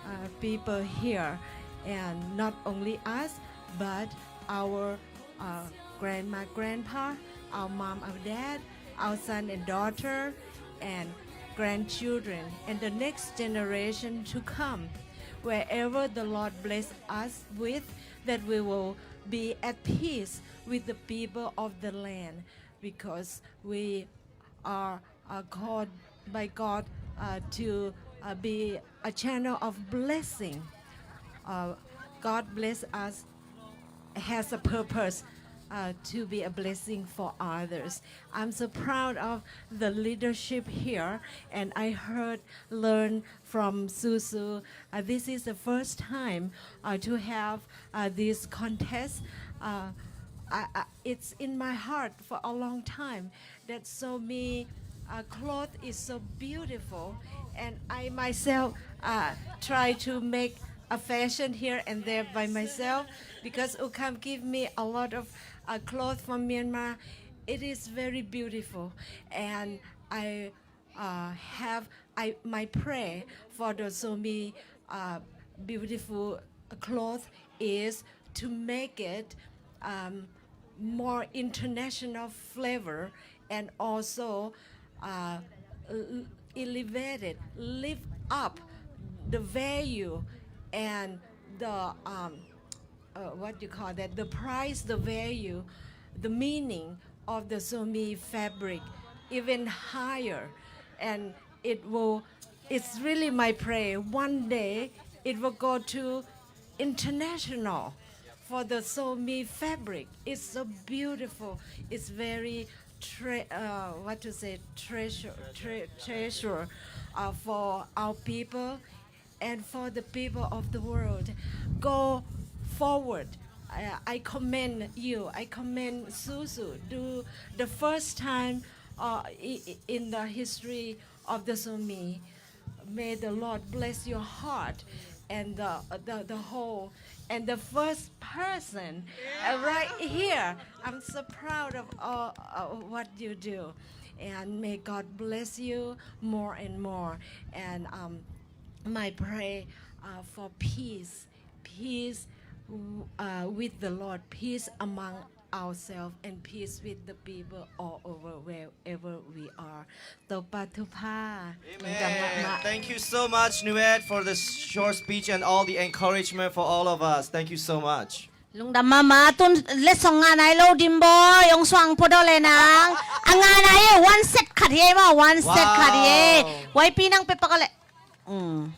uh, people here. And not only us, but our, uh, grandma, grandpa, our mom, our dad, our son and daughter, and grandchildren, and the next generation to come. Wherever the Lord bless us with, that we will be at peace with the people of the land, because we are, uh, called by God, uh, to, uh, be a channel of blessing. Uh, God bless us, has a purpose uh, to be a blessing for others. I'm so proud of the leadership here, and I heard, learn from Susu. Uh, this is the first time, uh, to have, uh, this contest. Uh, I, I, it's in my heart for a long time that Zomi, uh, cloth is so beautiful, and I myself, uh, try to make a fashion here and there by myself, because U Kham give me a lot of, uh, cloth from Myanmar. It is very beautiful, and I, uh, have I my prayer for the Zomi, uh, beautiful cloth is to make it, um, more international flavor, and also, uh, l- elevate it, lift up the value and the, um, uh, what you call that, the price, the value, the meaning of the Zomi fabric even higher, and it will. It's really my prayer. One day it will go to international for the Zomi fabric. It's so beautiful. It's very tre- uh, what to say, treasure, tre- treasure, uh, for our people and for the people of the world. Go forward. Uh, I commend you. I commend Susu. Do the first time, uh, i- i- in the history of the Zomi. May the Lord bless your heart and the, the, the whole and the first person, uh, right here. I'm so proud of all, uh, what you do, and may God bless you more and more. And, um, my prayer, uh, for peace, peace, w- uh, with the Lord, peace among ourselves, and peace with the people all over wherever we are. Topa thupha. Amen. Thank you so much, Nuet, for the short speech and all the encouragement for all of us. Thank you so much. Lungdam mahmah. Tun letsong ngah nai lo, Dim Boy, hong suang pua daw le nang. A ngah nai e, one set khat hi e maw, one set khat hi e. Wow. Y P nang pia pak a le. Mm.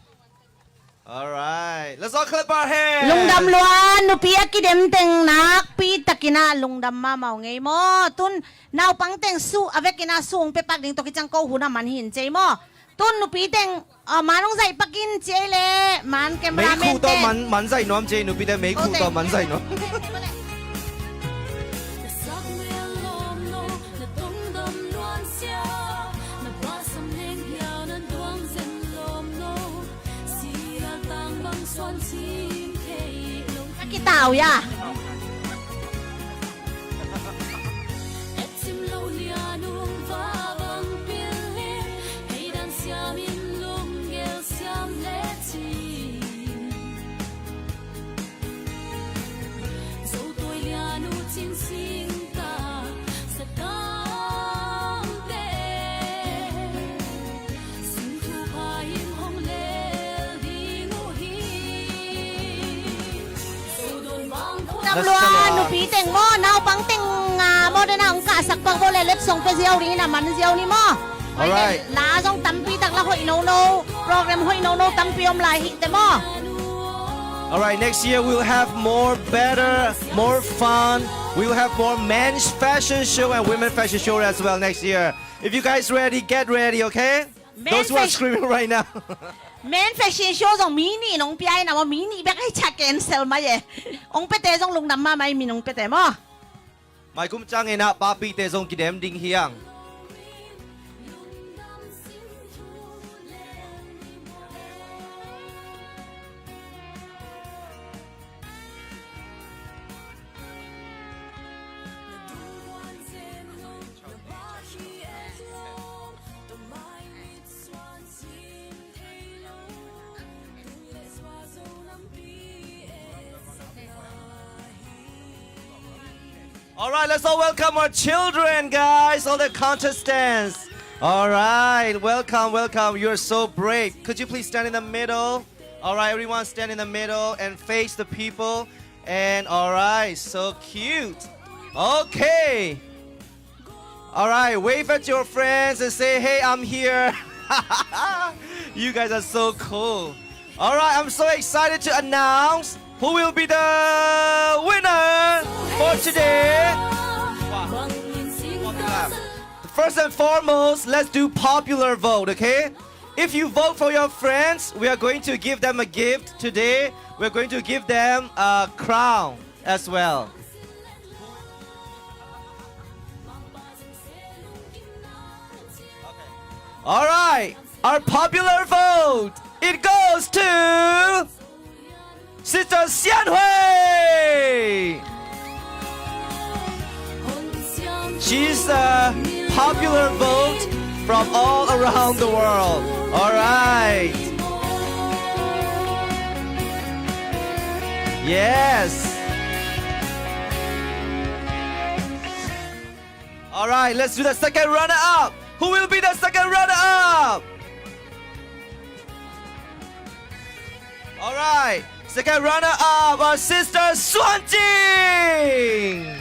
Alright, let's all clap our hands. Lungdam lua, nupi a kidem teng nakpi takin ah lungdam mahmah uh ngei maw. Tun naupang teng su a vekin ah su hong pia pak ding tawh kiciang ko hun a man hi in ci ei maw. Tun nupi teng, ah, man hong zaih pak in ci ei le, man cameraman teng. Meikhu tawh man, man zaih nuam ci ei, nupi teng meikhu tawh man zaih nuam. Ka kitau ya. Tam lua, nupi teng maw, naupang teng, ah, maw, dena hong kahsak pak bo le, letsong pia ziau ding in a man ziau ni maw. Alright. La zong tampi tak la hoih nono, program hoih nono tampi om lai hi te maw. Alright, next year we'll have more better, more fun. We'll have more men's fashion show and women fashion show as well next year. If you guys ready, get ready, okay? Those who are screaming right now. Men fashion show zong mi nih in hong pia in a maw, mi nih bek ahi ciah cancel mai e. Hong piate zong lungdam mahmah hi, mi in hong piate maw. Mai kum ciangin ah papite zong kidem ding hi hang. All right, let's all welcome our children, guys, all the contestants. All right, welcome, welcome. You're so brave. Could you please stand in the middle? All right, everyone stand in the middle and face the people. And all right, so cute. Okay. All right, wave at your friends and say, "Hey, I'm here." You guys are so cool. All right, I'm so excited to announce Who will be the winner for today? First and foremost, let's do popular vote, okay? If you vote for your friends, we are going to give them a gift today. We're going to give them a crown as well. All right, our popular vote, it goes to Sister Sian Hui. She's a popular vote from all around the world. All right. Yes. All right, let's do the second runner-up. Who will be the second runner-up? All right, second runner-up, our sister Suan Cing.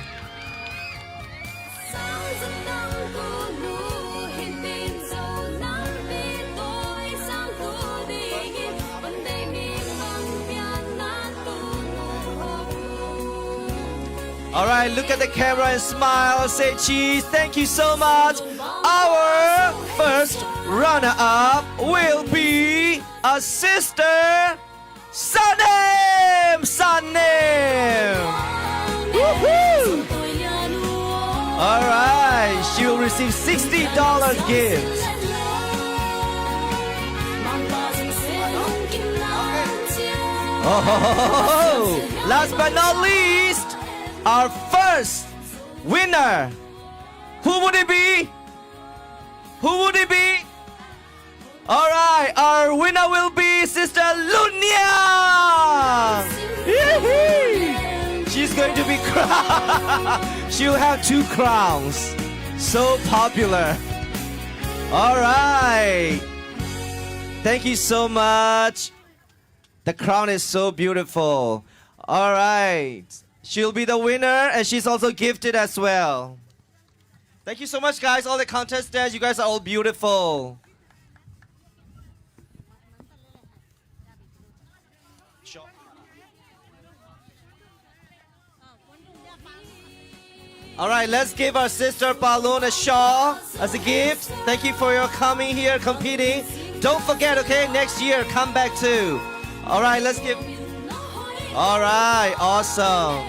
All right, look at the camera and smile. Say cheese. Thank you so much. Our first runner-up will be a sister Sanem. Sanem. Woohoo! All right, she will receive sixty dollar gift. Oh, last but not least, our first winner. Who would it be? Who would it be? All right, our winner will be Sister Lunia. Yee-hee! She's going to be crowned. She'll have two crowns. So popular. All right. Thank you so much. The crown is so beautiful. All right. She'll be the winner, and she's also gifted as well. Thank you so much, guys. All the contestants, you guys are all beautiful. All right, let's give our sister Palun a shawl as a gift. Thank you for your coming here, competing. Don't forget, okay, next year, come back too. All right, let's give. All right, awesome.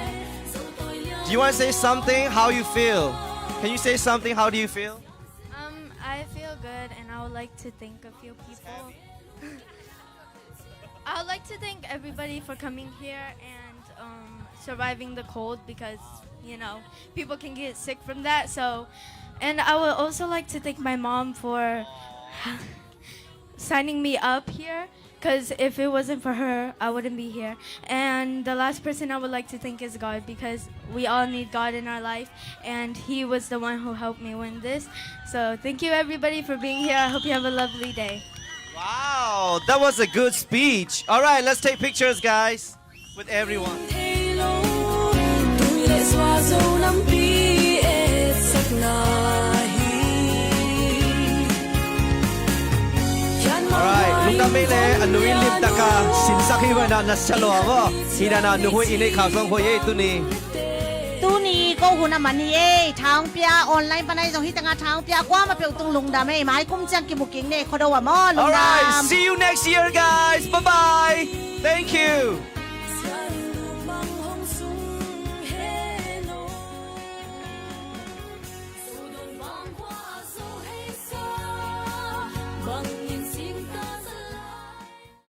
Do you want to say something? How you feel? Can you say something? How do you feel? Um, I feel good, and I would like to thank a few people. I would like to thank everybody for coming here and um, surviving the cold because, you know, people can get sick from that. So, and I would also like to thank my mom for signing me up here because if it wasn't for her, I wouldn't be here. And the last person I would like to thank is God because we all need God in our life, and He was the one who helped me win this. So thank you everybody for being here. I hope you have a lovely day. Wow, that was a good speech. All right, let's take pictures, guys, with everyone. Alright, lungdam ei le a nu in limtaka sinsak hi vai na na sia lua maw. Hi na na nu hui i nei khau song hui ei tuni. Tuni ko hun a man hi ei, thangpia online panai zong hi tanga thangpia kuama peuh tung lungdam ei, mai kum ciang kimuking nei khodo a maw. Alright, see you next year, guys. Bye bye. Thank you.